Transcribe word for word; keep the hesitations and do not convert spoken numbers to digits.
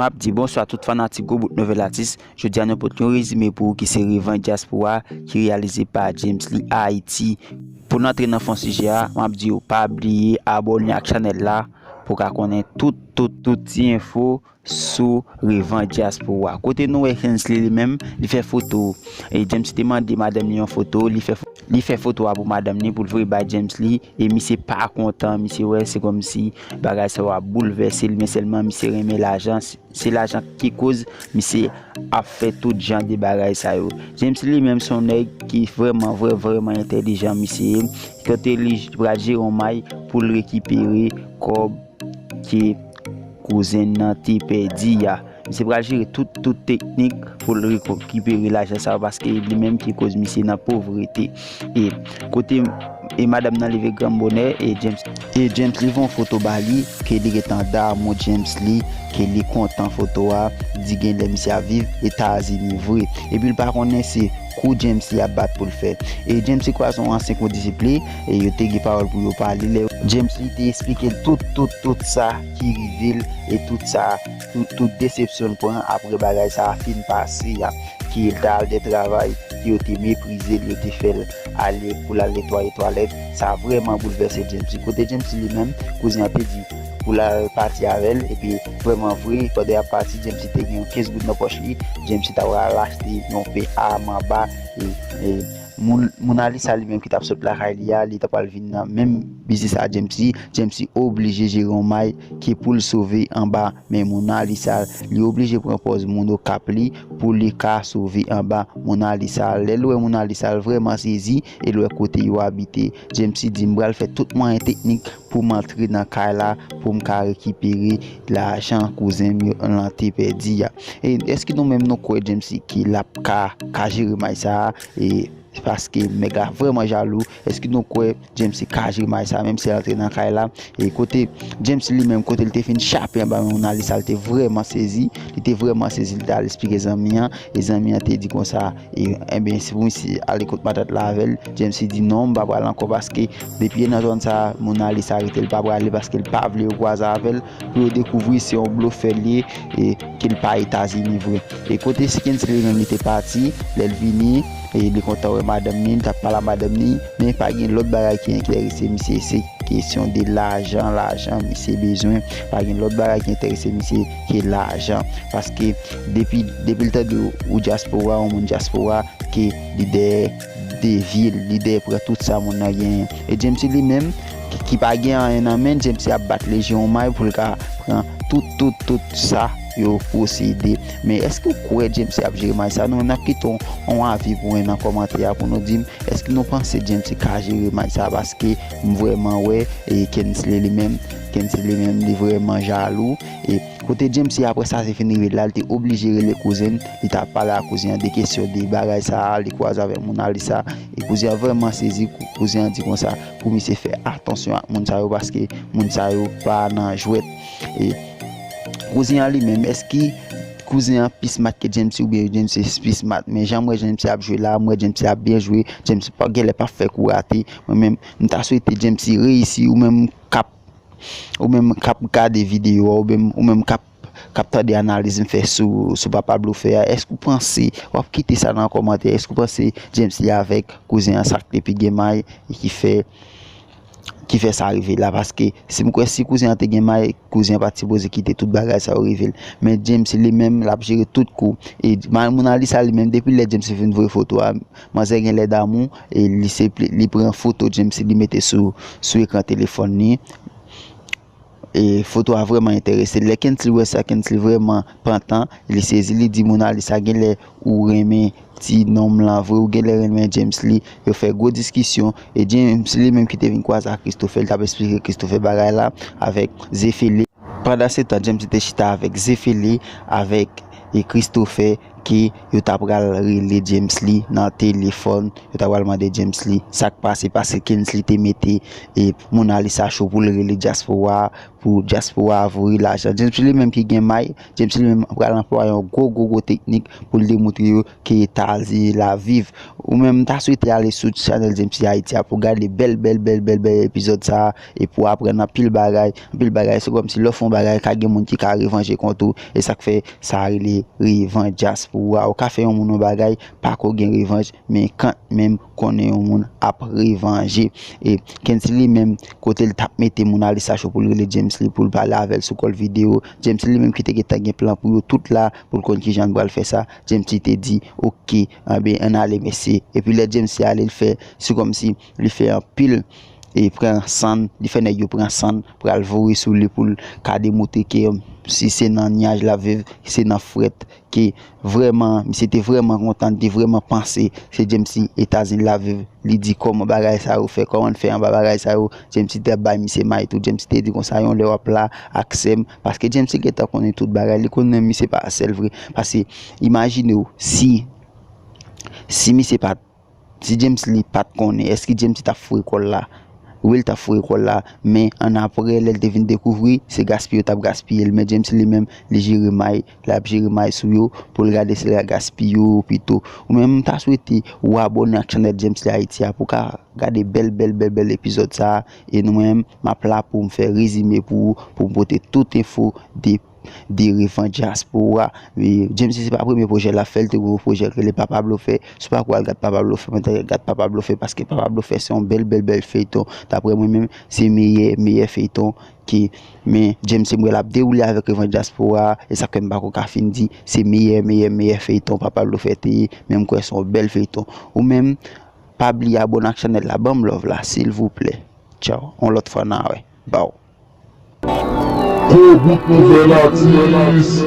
M ap di bonswa tout fanatik Gwo Bout Nouvèl Atis. Jodi a nou pote yon rezime pou ou ki se Revanj Dyaspora ki reyalize pa James Lee Haiti. Pou n antre nan fon sijè a, m ap di w pa bliye abòne ak chanèl la pou w ka konnen tout, tout, tout ti enfo sou Revanj Dyaspora. Kote nou wè Kensley li menm, li fè foto. E James te mande madanm li yon foto, li fè, li fè foto a pou madanm li pou l voye bay James Lee. E misye pa kontan, misye wè se kòmsi bagay sa yo ap boulvèse l, men sèlman misye renmen lajan, se lajan ki koz misye ap fè tout jan de bagay sa yo. James Lee menm se yon nèg ki vrèman, vrè, vrèman entèlijan, misye ye. Kote li pral jere yon may pou l rekipere kòb ke kouzen nan te pèdi a. Misye pral jere tout, tout teknik pou l rekipere lajan sa yo, paske li menm ki koz misye nan povrete. E kote e madanm nan leve gran bonè, e James, e James Lee voye yon foto ba li ke li gentan damou James Lee, ke li kontan foto a, di genlè misye ap viv Etazini vre. Epi l pa konnen se kou James Lee ap bat pou l fè. E James Lee kwaze yon ansyen kondisip li, e yo te gen pawòl pou yo pale. Lè James Lee te eksplike l tout, tout, tout sa ki rive l, e tout sa, tout, tout desepsyon l pran apre bagay sa a fin pase a, ke l t al de travay, ke yo te meprize l, yo te fè l ale pou l al netwaye twalèt. Sa vrèman boulvèse James Lee. Kote James Lee li menm, kouzen an te di pou l al pati avè l, epi vrèman vre, pandan y ap pati, James Lee te gen yon kenz goud nan pòch li, James Lee ta pral achte yon pè a manba, e, e, moun, Mona Lisa li menm ki t ap sot lakay li a, li ta pral vin nan menm biznis a James Lee. James Lee oblije jere yon may ki pou l sove anba men Mona Lisa. Li oblije pran pòz moun Okap li pou li ka sove anba Mona Lisa. Lè l wè Mona Lisa, l vrèman sezi e l wè kote yo abite. James Lee di, "M pral fè tout mwayen teknik pou m antre nan kay la, pou m ka rekipere lajan kouzen m yo lan te pèdi a." E èske nou menm nou kwè James Lee ki l ap ka, ka jere may sa a? E paske nèg la vrèman jalou. Èske nou kwè James Lee ka jere may sa a, menm si l antre nan kay la? E kote James Lee li menm, kote l te fin chape anba men Mona Lisa, l te vrèman sezi. Li te vrèman sezi, li t al eksplike zanmi an. E zanmi an te di konsa, e, enben, se pou misye ale kot matant la avè l. James Lee di, "Non, m pa pral ankò, paske depi e nan zòn sa a, Mona Lisa rete, l pa prale, paske l pa vle yo kwaze avè l, pou yo dekouvri se yon blofè l ye, e ke l pa Etazini vre." E kote Kensley li menm li te pati, lè l vini, e li kontan wè madanm li, li t ap pale a madanm li, men pa gen lòt bagay ki enterese misye, se kesyon de lajan, lajan misye bezwen. Pa gen lòt bagay ki enterese misye ke lajan. Paske depi, depi l tande ou dyaspora, yon moun dyaspora, ke li dèyè devye l, li dèyè pran tout sa moun nan genyen. E James Lee li menm, ki, ki pa gen anyen nan men l, James Lee ap bat leje yon may pou l ka pran tout, tout, tout sa yo posede. Men èske w kwè James Lee ap jere may sa? Nou menm n ap kite yon, yon avi pou mwen nan kòmantè a pou nou di m, èske nou panse James Lee ka jere may sa? Paske m vrèman wè, e Kensley li menm, Kensley li menm, li vrèman jalou. E kote James Lee, apre sa te fin rive la, li te oblije rele kouzen l, li t ap pale a kouzen an de kesyon de bagay sa a, li kwaze avèk Mona Lisa. E kouzen an vrèman sezi, kou-, kouzen an di konsa, pou misye fè atansyon ak moun sa yo, paske moun sa yo pa nan jwèt. E kouzen an li menm, èske kouzen an pi smart ke James Lee, oubyen James Lee pi smart? Men jan m wè James Lee ap jwe la, m wè James Lee ap byen jwe, James Lee pa, genlè p ap fè kou rate. Mwen menm, m ta swete James Lee reyisi, ou menm k ap, ou menm k ap gade videyo a, ou menm, ou menm k ap, k ap tande analiz m fè sou, sou papa blofè a, èske w panse, w ap kite sa nan kòmantè, èske w panse James Lee avèk kouzen an sa k te pi gen may e ki fè, ki fè sa rive la? Paske si m kwè si kouzen an te gen may, kouzen an pa t sipoze kite tout bagay sa yo rive l. Men James Lee li menm, l ap jere tout kou. E ma-, Mona Lisa li menm, depi lè James Lee fin voye foto a, manzè genlè damou, e li se pli, li pran foto James Lee, li mete sou, sou ekran telefòn li. E foto a vrèman enterese l. Lè Kensley wè sa, Kensley vrèman pantan, li sezi, li di, "Mona Lisa, genlè ou renmen ti nonm lan vre, ou genlè renmen James Lee." Yo fè gwo diskisyon, e James Lee menm ki te vin kwaze ak Christopher, li t ap eksplike Christopher bagay la avèk Zefele. Pandansetan, James Lee te chita avèk Zefele, avèk, e Christopher, ke yo ta pral rele James Lee nan telefòn, yo ta pral mande James Lee sa k pase, paske Kensley te mete e Mona Lisa Show pou l rele dyaspora, pou dyaspora voye lajan. James Lee menm ki gen may, James Lee menm pral anplwaye yon gwo, gwo, gwo teknik pou l demontre yo ke Etazini l ap viv. Ou menm, m ta swete ale sou chanèl James Lee Haiti a pou gade bèl, bèl, bèl, bèl, bèl epizòd sa a, e pou aprann anpil bagay, anpil bagay. Se kòmsi lè w fè yon bagay, ka gen moun ki ka revanje kont ou, e sa k fè sa rele revanj dyaspora. Ou ka fè yon moun yon bagay, pa ko gen revanj, men kanmenm konnen yon moun ap revanje. E Kensley menm, kote l t ap mete Mona Lisa Show pou l rele James Lee pou l pale avè l sou kòl videyo. James Lee menm ki te gentan gen plan pou yo tout la, pou l konn kijan l pral fè sa. James Lee te di, "Oke, anben, ann ale, mesye." Epi lè James Lee ale, l fè, se kòmsi li fè anpil, e pran sann, li fè nèg yo pran sann, pral voye sou li pou l ka demontre ke, um, si se nan nyaj l ap viv, se nan frèt, ke vrèman, misye te vrèman kontan, li te vrèman panse se James Lee Etazini l ap viv. Li di kòman bagay sa yo fè, kòman l fè anba bagay sa yo. James Lee te ap bay misye may tou. James Lee te di konsa, yon lè w ap la ak sè m, paske James Lee gentan konnen tout bagay, li konnen misye pa sèl vre. Paske imajine w, si, si misye pa t, si James Lee pa t konnen, èske James Lee t ap foure kò l la? Wi, l t ap foure kò l la, men annapre, lè l te vin dekouvri, se gaspiye yo t ap gaspiye l. Men James Lee menm, li jere may, l ap jere may sou yo pou l gade si l ka gaspiye yo pito. Ou menm, m ta swete ou abòne ak chanèl James Lee Haiti a pou w ka gade bèl, bèl, bèl, bèl epizòd sa a. E nou menm, m ap la pou m fè rezime pou ou, pou m pote tout enfo de, de revanj dyaspora. E James Lee, se pa premye pwojè l ap fè, l te gen yon pwojè k rele Papa Blofè. Si w pa kwè, al gad Papa Blofè, mwen te gad Papa Blofè, paske Papa Blofè se yon bèl, bèl, bèl feyton. Daprè mwen menm, se meyè, meyè feyton ke, men James Lee, m wè l ap dewoule avèk revanj dyaspora, e sa k fè m pa ko ka fin di se meyè, meyè, meyè feyton Papa Blofè te ye, men m kwè se yon bèl feyton. Ou menm, pa bliye abòne ak chanèl la, ban m love la, silvouplè. Tchaw, yon lòt fwa n a wè. Baw. Gwo bout nouvèl atis.